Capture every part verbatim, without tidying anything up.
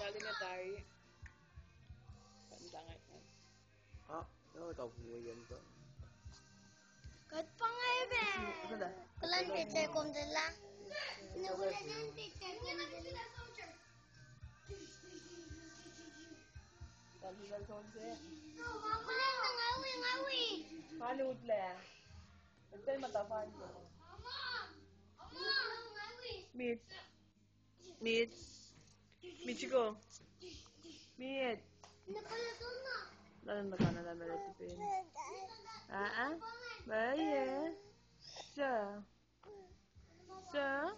Kalimet tari. Kan tangat na. Ah, no, ka puyen to. Kuht pa inge pac. Kulan pete kom tuh lah. Kulan pete kom tuh lah. Kulan ngawi, ngawi. Palut lah. Tel mata fan. Mit. Mit. Mit siko. Mit. Lain na kana la mele tipen. Ah, ah. Baye. Sa. Sa.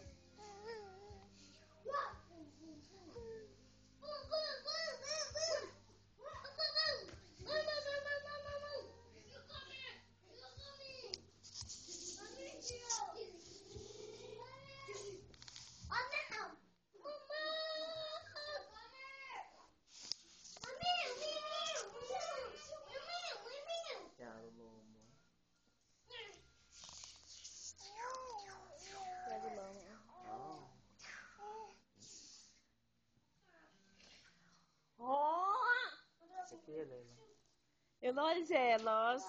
Elos jealous.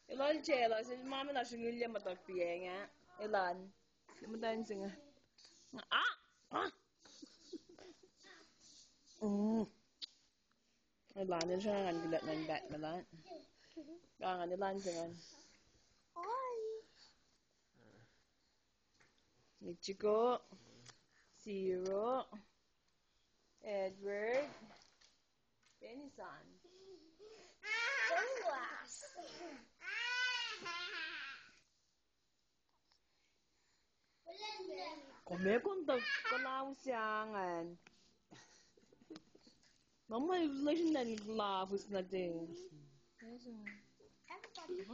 Elos jealous. El ma me na srungulye muhtok piacng ah. Elan. Muhtwacn se inge. Ah! Ah! Mm. Elan, el srunga ngan kulat ngan bat me elan. Ngan elan se ngan. Michiko. Zero. Edward. Benison. Sunglass. Kom ac kontak kuhlahus se ingacn. Ma ma lesin an kuhlahus nuh te.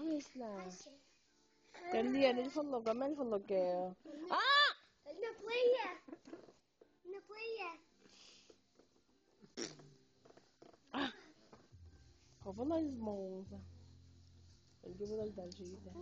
Yes, lah. Kalian el fohlohk, kom el fohlohk ke. Ah! Na play ya. Na play ya. Ah! Kof elan mong sa. El ke elan tal sita.